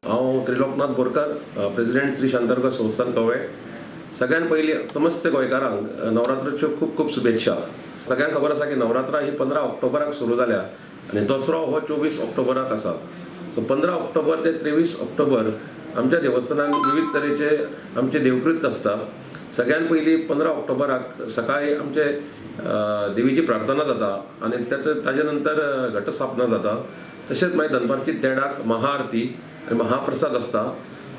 हांव त्रिलोकनाथ बोरकर, प्रेसिडेंट, श्री शांतादुर्गा संस्थान, कवळे. सगळ्यात पयलीं समस्त गोंयकारांक नवरात्राच्यो खूब खूब शुभेच्छा. सगळ्यांक खबर आसा की नवरात्रा ही 15 ऑक्टोबराक सुरू जाल्या आनी दसरो हो 24 ऑक्टोबराक आसा. सो 15 ऑक्टोबर ते 23 ऑक्टोबर आमच्या देवस्थानान विविध तरेचे आमचे देवकृत्य आसता. सगळ्यात पयलीं 15 ऑक्टोबराक सकाळी आमचे देवीची प्रार्थना जाता आनी ताजे नंतर घटस्थापना जाता. तशेंच मागीर दनपारची 1:30क महाआरती आनी महाप्रसाद आसता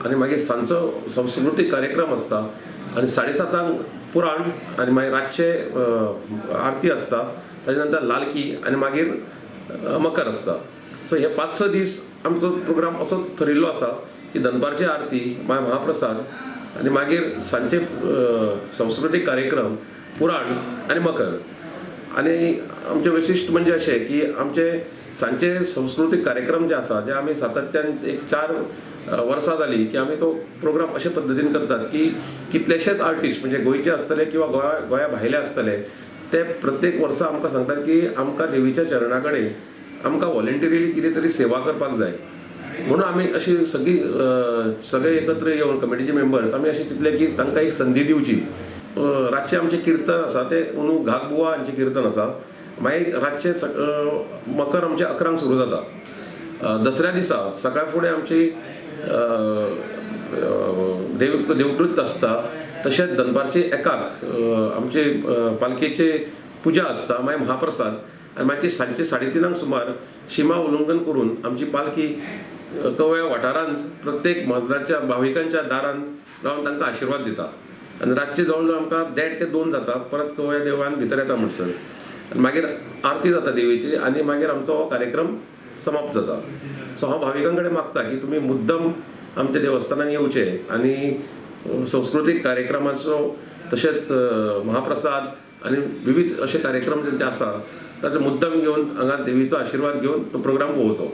आनी मागीर सांजचो सांस्कृतीक कार्यक्रम आसता आनी 7:30क पुराण आनी मागीर रातचे आरती आसता. ताजे नंतर लालकी आनी मागीर मकर आसता. सो हे 5-6 दीस आमचो प्रोग्राम असोच थरिल्लो आसा की दनपारची आरती, मागीर महाप्रसाद आनी मागीर सांजचे सांस्कृतीक कार्यक्रम, पुराण आनी मकर. आनी आमचें वैशिश्ट म्हणजे अशें की आमचे सांजचे संस्कृतीक कार्यक्रम जे आसा, जे आमी सातत्यान एक 4 वर्सां जालीं की आमी तो प्रोग्राम अशे पद्दतीन करतात की कितलेशेच आर्टिस्ट, म्हणजे गोंयचे आसतले किंवा गोंया भायले आसतले, ते प्रत्येक वर्सा आमकां सांगतात की आमकां देवीच्या चरणा कडेन आमकां वॉलेंटियरली कितें तरी सेवा करपाक जाय. म्हणून आमी अशी सगळी सगळे एकत्र येवन कमिटीचे मेंबर्स आमी अशें चिंतलें की तांकां एक संदी दिवची. रातचें आमचें किर्तन आसा, तें अंदू घाक बुवा हांचें किर्तन आसा. मागीर रातचें मकर आमचें 11क सुरू जाता. दसऱ्या दिसा सकाळ फुडें आमची देवकृत आसता. तशेंच दनपारची 1क आमची पालखेची पुजा आसता, मागीर महाप्रसाद आनी मागीर सांजचे 3:30क सुमार शिमा उल्लंघन करून आमची पालखी कवळ्या वाठारांत प्रत्येक म्हाजनाच्या, भाविकांच्या दारान रावन तांकां आशिर्वाद दिता आनी रातचे जवळ जवळ आमकां 1:30 ते 2 जाता. परत कवळ्या देवळान भितर येता म्हणसर आनी मागीर आरती जाता देवीची आनी मागीर आमचो हो कार्यक्रम समाप्त जाता. सो हांव भाविकां कडेन मागता की तुमी मुद्दम आमच्या देवस्थानान येवचे आनी संस्कृतीक कार्यक्रमाचो तशेंच महाप्रसाद आनी विविध अशे कार्यक्रम जे आसा ताचो मुद्दम घेवन हांगा देवीचो आशिर्वाद घेवन तो प्रोग्राम पळोवचो.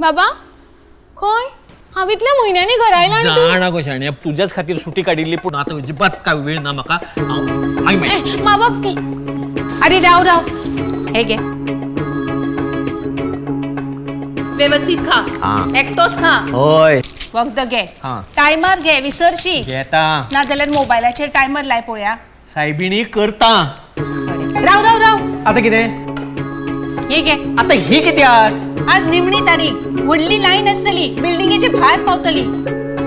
बाबा खंय हांव इतल्या म्हयन्यांनी घरा आयलां आनी तूं जाणा गो शाण्या, तुज्याच खातीर सुटी काडिल्ली, पूण आतां अजिबात काय वेळ ना म्हाका. हांव मागीर मेळटा. ए, मा बाप की अरे राव राव, हे घे, व्यवस्थित खा. हा. एकटोच खा. हय. वखद घे. हा. टायमार घे, विसरशी. घेता. ना जाल्यार मोबायलाचेर टायमर लाय पळोवया. सायबिणी करता. राव राव राव. आता कितें? हे घे. आता ही कित्याक? आज निमणी तारीख, व्हडली लायन आसतली, बिल्डिंगेचे भायर पावतली.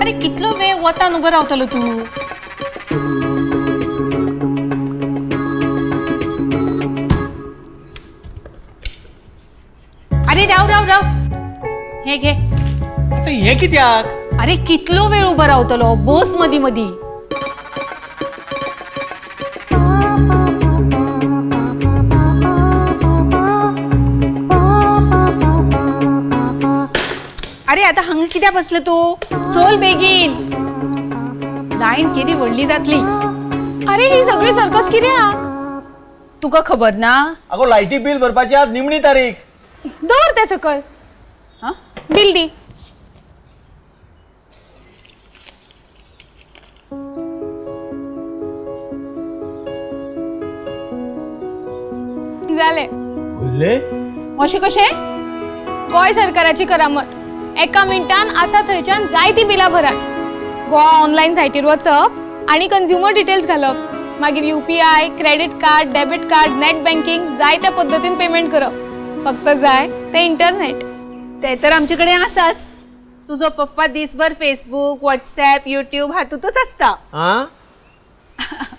अरे कितलो वेळ वतान उबो रावतलो तूं? अरे राव राव राव, हे घे. आता हे कित्याक? अरे कितलो वेळ उबो रावतलो, बस मदी मदी. अरे आता हांगा कित्याक बसलो तूं? चल बेगीन, लायन केदी व्हडली जातली. अरे ही सगळी सर्कस कित्याक? तुका खबर ना? अगो लायटी बिल भरपाची आज निमणी तारीख. दवर तें सकयल. हा? बिल दी. जालें. उरले. अशें कशें? गोंय सरकाराची करामत. एका मिनटान आसा थंयच्यान जायतीं बिलां भरात. गोवा ऑनलायन सायटीर वचप आनी कंझ्युमर डिटेल्स घालप, मागीर UPI, credit card, debit card, net banking, जाय त्या पद्दतीन पेमेंट करप. फक्त जाय तें इंटरनेट. ते तर आमचे कडेन आसाच. तुजो पप्पा दिसभर फेसबूक, व्हॉट्सॅप, युट्यूब हातूंतच आसता. हा.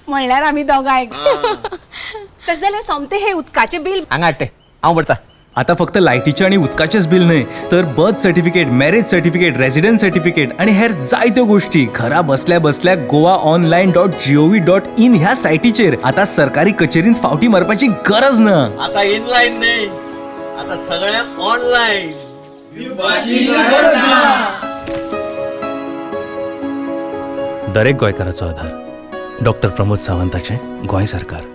म्हणल्यार आमी दोगांय. तशें जाल्यार सोमतें हे उदकाचें बिल हांगा हाडटे, हांव भरता. आता फक्त लायटीचें आनी उदकाचेंच बील न्हय, तर birth certificate, marriage certificate, residence certificate आनी हेर जायत्यो गोश्टी घरा बसल्या बसल्या goaonline.gov.in ह्या सायटीचेर. आता सरकारी कचेरींत फावटी मारपाची गरज ना. आता इनलाईन नाही, आता सगळें ऑनलाईन. दरेक गोंयकाराचो आधार. डॉक्टर प्रमोद सावंताचें गोंय सरकार.